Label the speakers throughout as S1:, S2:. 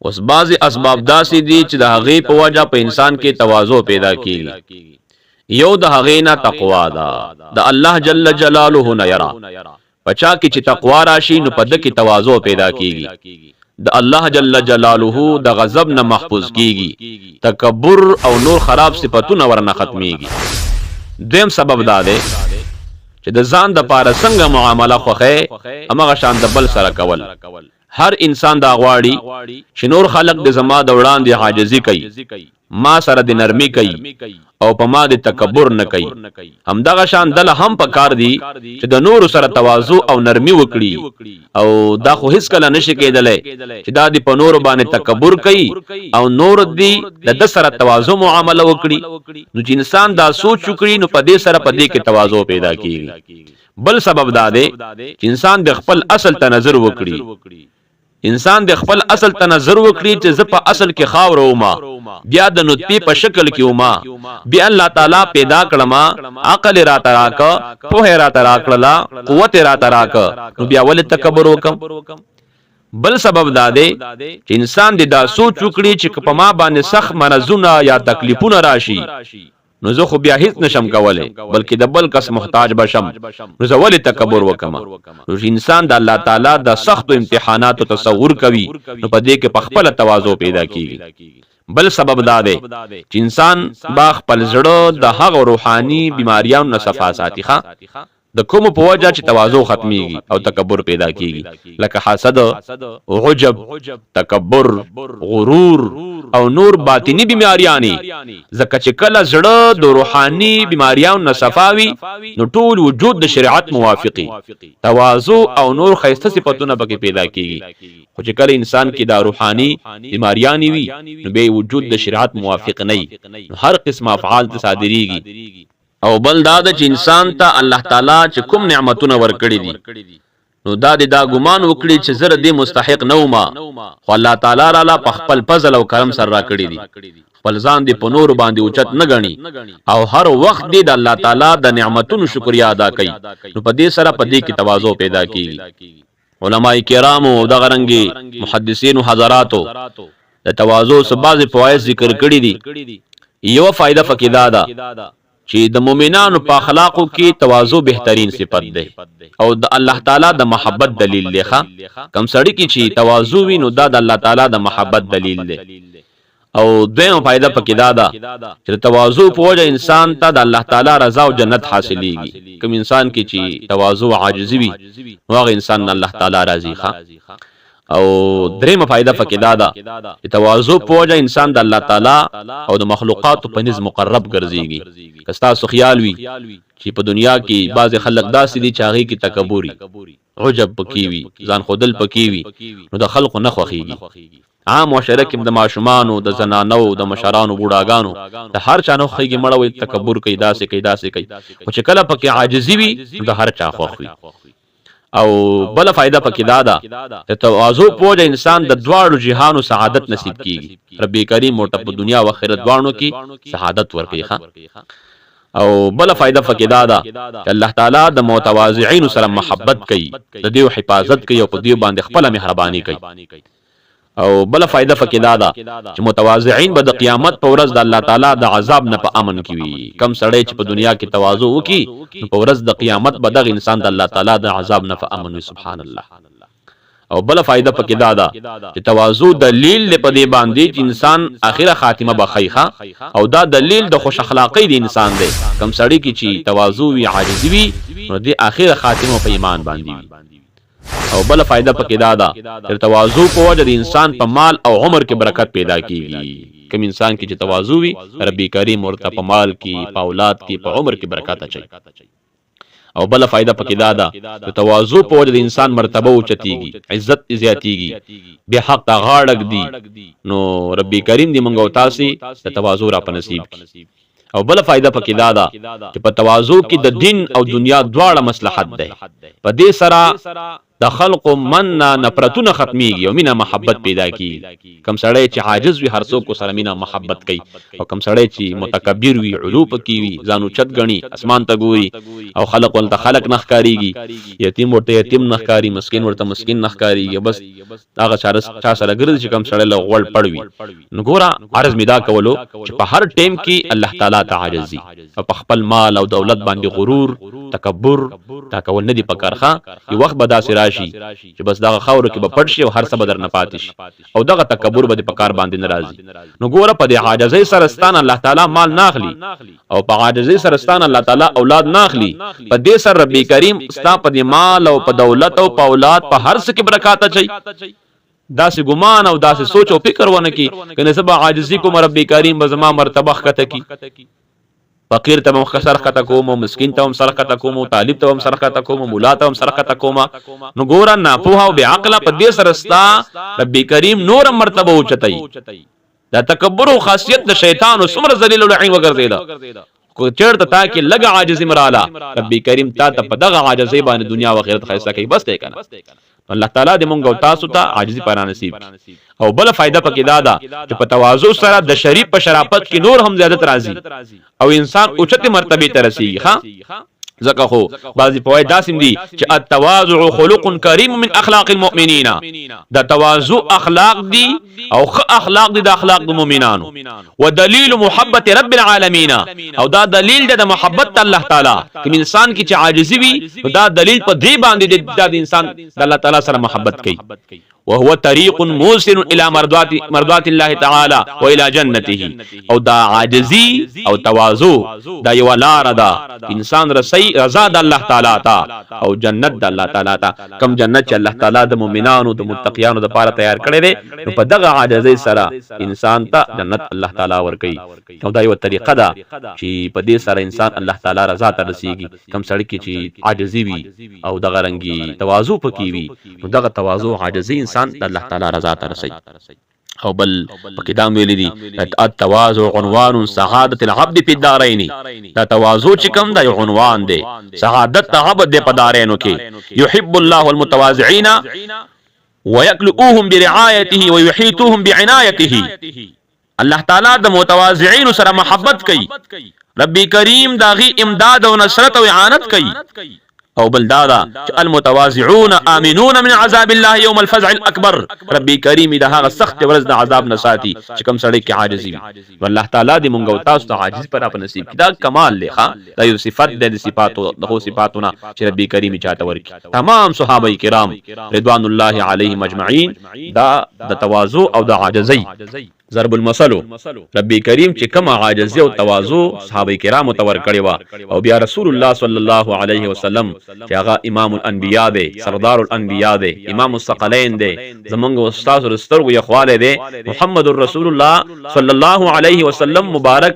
S1: اوس بعضې اسباب داسې دي چې د هغې په وجه په انسان کې تواضع پیدا کیږي. یو د هغې نه تقوا ده، د الله جل جلاله نه یره. په چا کې چې تقوا راشي نو په ده کې تواضع پیدا کیږي، د الله جل جلاله د غضب نه محفوظ کیږي، تکبر او نور خراب صفتونه ورنه ختمیږي. دویم سبب دا دی چې د ځان د پاره څنګه معامله خوښی همغه شان د بل سره کول. هر انسان دا غواړي چې نور خلک د زما د وړاندې عاجزي کوي، ما سره د نرمي کوي او په ما د تکبر نه کوي. همدغه شان دله هم په کار دي چې د نورو سره تواضع او نرمي وکړي او دا خو هیڅکله نشي کېدلی چې دا دې په نورو باندې تکبر کوي او نور دې د ده سره تواضع معامله وکړي. نو چې انسان دا سوچ وکړي نو په دې سره په دې کې تواضع پیدا کېږي. بل سبب دا دی چې انسان د خپل اصل ته نظر وکړي. انسان د خپل اصل ته نظر وکړي چې زه په اصل کې خاوره وم، بیا د نطفې په شکل کې وم، بیا الله تعالی پیدا کړم، عقل یې راته راکړ، پوهه یې راته راکړله، قوت یې راته راکړ، نو بیا ولې تکبر وکړم؟ بل سبب دا دی چې انسان دې دا سوچ وکړي چې که په ما باندې سخت مرضونه یا تکلیفونه راشي نو زه خو بیا هیڅ نشم کولی بلکې د بل کس محتاج به شم، نو زه ولې تکبر وکم؟ نو چې انسان د الله تعالی د سختو امتحاناتو تصور کوي نو په دې کې په خپله تواضع پیدا کیږي. بل سبب دا دی چې انسان به خپل زړه د هغو روحاني بیماریانو نه صفا ساتي ښه د کومو په وجه چې تواضع ختميږي او تکبر پیدا کیږي، لکه حسد، عجب، تکبر، غرور او نور باطني بیماریانې. ځکه چې کله زړه د روحاني بیماریانو نه صفا وي نو ټول وجود د شریعت موافقي، تواضع او نور ښایسته صفتونه پکې پیدا کیږي. خو چې کله انسان کې دا روحاني بیماریانې وي نو بیا وجود د شریعت موافق نه وي، نو هر قسم افعال ته صادریږي. او بل دا ده چې انسان ته الله تعالی چې کوم نعمتونه ورکړي دي نو دا دې دا ګمان وکړي چې زه د دې مستحق نه وم، خو الله تعالی راله په خپل فضل او کرم سره راکړي دي. خپل ځان دې په نورو باندې اوچت نه ګڼي او هر وخت دې د الله تعالی د نعمتونو شکریا ادا کوي، نو په دې سره په دې کې تواضع پیدا کیږي. علماء کرامو او دغه رنګې محدثینو حضراتو د تواضع څه بعضې فواید ذکر کړي دي. یوه فایده پکې دا ده چې د مؤمنانو په اخلاقو کې تواضع بهترین صفت دی او د الله تعالی د محبت دلیل دی. ښه، کوم سړي کې چې تواضع وي نو دا د الله تعالی د محبت دلیل دی. او دویمه فایده پکې دا ده چې د تواضع په وجه انسان ته د الله تعالی رضا او جنت حاصلېږي. کوم انسان کې چې تواضع او عاجزي وي نو هغه انسان نه الله تعالی راضي. ښه، او درېیمه فایده پکې دا ده چې تواضع په وجه انسان د الله تعالی او د مخلوقاتو په نزد مقرب ګرځېږي. که ستاسو خیال وي چې په دنیا کې بعضې خلک داسې دي چې هغې کې تکبر وي، عجب پکې وي، ځان ښودل پکې وي، نو د خلقو نه خوښېږي. عام معاشره کې د ماشومانو، د زنانو، د مشرانو، بوډاګانو، د هر چا نه خوښېږي، مړه وایي تکبر کوي، داسې کوي، داسې کوي، خو چې کله پکې عاجزي وي نو د هر چا خوښ وي. او بله فایده پکې دا ده د تواضع په وجه انسان د دواړو جهانو سعادت نصیب کیږي. رب کریم ورته په دنیا او آخرت دواړو کې سعادت ورکوي. ښه، او بله فایده پکې دا ده چې الله تعالی د متواضعینو سره محبت کوي، د دیو حفاظت کوي او په دیو باندې خپله مهرباني کوي. او بله فایده پکې دا ده چې متواضعین به د قیامت په ورځ د الله تعالی د عذاب نه په امن کې وي. کم سړی چې په دنیا کې تواضع وکړي نو په ورځ د قیامت به دغه انسان د الله تعالی د عذاب نه په امن وي. سبحان الله. او بله فایده پکې دا ده چې تواضع دلیل دی په دې باندې چې انسان اخره خاتمه به ښه او دا دلیل د خوش اخلاقۍ د انسان دی. کم سړی کې چې تواضع وي، عاجزي وي، نو د اخره خاتمه په ایمان باندې وي. او بله فایده پکې دا ده چې د تواضع په وجه د انسان په مال او عمر کې برکت پیدا کیږي. کوم انسان کې چې تواضع وي رب کریم ورته په مال کې، په اولاد کې، په عمر کې برکت اچوي. او بله فایده پکې دا ده د تواضع په وجه د انسان مرتبه اوچتیږي، عزت یې زیاتیږي، بیا حق ته غاړه ږدي. نو رب کریم دې مونږ او تاسې د تواضع را په نصیب کړي. او بله فایده پکې دا ده چې په تواضع کې د دین او دنیا دواړه مصلحت دی. په دې سره د خلقو من نه نفرتونه ختمیږي او مینه محبت پیدا کیږي. کوم سړی چې عاجز وي هر څوک ورسره مینه محبت کوي او کوم سړی چې متکبر وي، علو پکې وي، ځان اوچت ګڼي، اسمان ته ګوري او خلق ورته خلق نه ښکاریږي، یتیم ورته یتیم نه ښکاري، مسکین ورته مسکین نه ښکاریږي، بس هغه چا سره ګرځي چې کوم سړی له غوړ پړ وي. نو ګوره عرض مې دا کولو چې په هر ټیم کې الله تعالی ته عاجزي او په خپل مال او دولت باندې غرور، تکبر، دا کول نه دي پکار. ښه یو وخت به داسې راشي چې بس دغه خاورو کې به پټ شي او هر څه به درنه پاتې شي او دغه تکبر به دې په کار باندې نه راځي. نو ګوره په دې عاجزۍ سره ستا نه الله تعالی مال نه اخلي او په عاجزۍ سره ستا نه الله تعالی اولاد نه اخلي. په دې سره رب کریم ستا په دې مال او په دولت او په اولاد په هر څه کې برکات اچوي. داسې ګمان او داسې سوچ او فکر ونه کی کنه زه به عاجزي کوم، رب کریم به زما مرتبه ښکته کی، فقیر ته به سر ښکته کوم، مسکین ته هم سر ښکته کوم، طالب ته هم سر ښکته کوم، مولا ته هم سر ښکته کوم. نو ګوره ناپوهه او بې عقله، په دې سره ستا رب کریم نوره مرتبه اوچتوي. دا تکبر او خاصیت د شیطان څومره ذلیل او لعین وګرځیده. که چېرته تا کې لږه عاجزي مراله، رب کریم تا ته په دغه عاجزۍ باندې دنیا او آخرت ښایسته کوي. بس دی کنه. الله تعالی دې مونږ او تاسو ته عاجزي پر نصیب کړي. او بل فائدہ پکې دا ده چې په تواضع سره د شریف په شرافت کې نور هم زیادت راځي او انسان اوچته مرتبه ته رسیږي. ښا ځکه خو بعضی فواید داسې دي چې التواضع خلق کریم من اخلاق المؤمنین، دا تواضع اخلاق دي او ښه اخلاق دي د اخلاق د مؤمنانو، ودلیل محبت رب العالمین، او دا دلیل ده د محبت الله تعالی. کوم انسان کې چې عاجزي وي دا دلیل په دې باندې دی دا د انسان د الله تعالی سره محبت کوي. وهو طريق موصل الى مرضات مرضات الله تعالی والى جنته، او دا عاجزي او تواضع دا یو لار ده انسان رسي رضا د الله تعالی ته او جنت د الله تعالی ته، کم جنت چې الله تعالی د مؤمنانو د متقیانو د پاره تیار کړی دی. نو په دغه عاجزۍ سره انسان ته جنت الله تعالی ورکوي او دا یو طریقه ده چې په دې سره انسان الله تعالی رضا ته رسیږي. کم سړی کې چې عاجزي وي او دغه رنګي تواضع پکې وي، نو دغه تواضع عاجزي انسان د الله تعالی رضا ته رسوي. او بل پکې دا ویل دي التواضع عنوان سعادت العبد فی الدارین، دا تواضع چې کوم دا یو عنوان دی سعادت د عبد په دارینو کې. يحب الله المتواضعين ويكلؤهم برعايته ويحيطوهم بعنايته، الله تعالی د متواضعین سره محبت کوي، رب کریم داغي امداد او نصرت او اعانت کوي. او بل دا ده چې المتواضعون امنون من عذاب الله یوم الفزع الاکبر، رب کریم د هغه سخت ورځ د عذاب نه ساتي چې کوم سړی کې عاجزي وي. الله تعالی دې مونږ او تاسو ته عاجزي پر په نصیب کړي. دا کمال دی، ښه دا یو صفت دی د صفاتو د خو صفاتو نه چې رب کریم چاته ورکي. تمام صحابه کرام رضوان الله علیهم اجمعین دا د تواضع او د عاجزۍ ضرب المثل، رب کریم چې کومه عاجزي او تواضع صحابه کرامو ته ورکړې وه او بیا رسول الله صلی الله علیه وسلم چې هغه امام الانبیاء دی، سردار الانبیاء دی، امام الثقلین دی، زمونږ او ستاسو د سترګو یخوالی دی، محمد رسول الله صلی الله علیه وسلم مبارک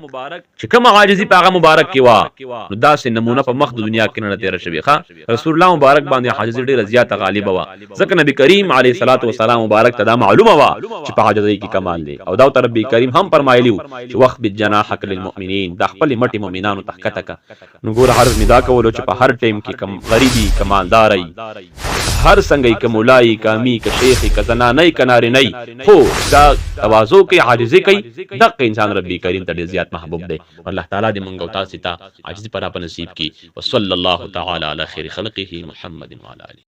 S1: چې کومه عاجزي په هغه مبارک کې وه، نو داسې نمونه په مخ د دنیا کې نه تېره شوې. ښه رسول الله مبارک باندې عاجزي ډیره زیاته غالبه وه، ځکه نبی کریم علیه الصلاة والسلام مبارک ته دا معلومه وه چې په عاجزۍ کې کمال دی، او دا ورته رب کریم هم فرمایلی وو چې واخفض جناحک للمؤمنین، دا خپلې مټې مؤمنانو ته ښکته که. نو ګوره عرض مې دا کولو چې په هر ټایم کې که غریب یي که مالدار یي، هر څنګه یي، که ملا یي که امي که شیخ یي که زنانه یي که نارینه یي، خو دا تواضع کوي عاجزي کوي، دقه انسان رب کریم ته ډیر زیات محبوب دی. الله تعالی دې مونږ او تاسې ته عاجزي په را په نصیب کړي. وصلی الله تعالی علی خیر خلقه محمد وعلی آله.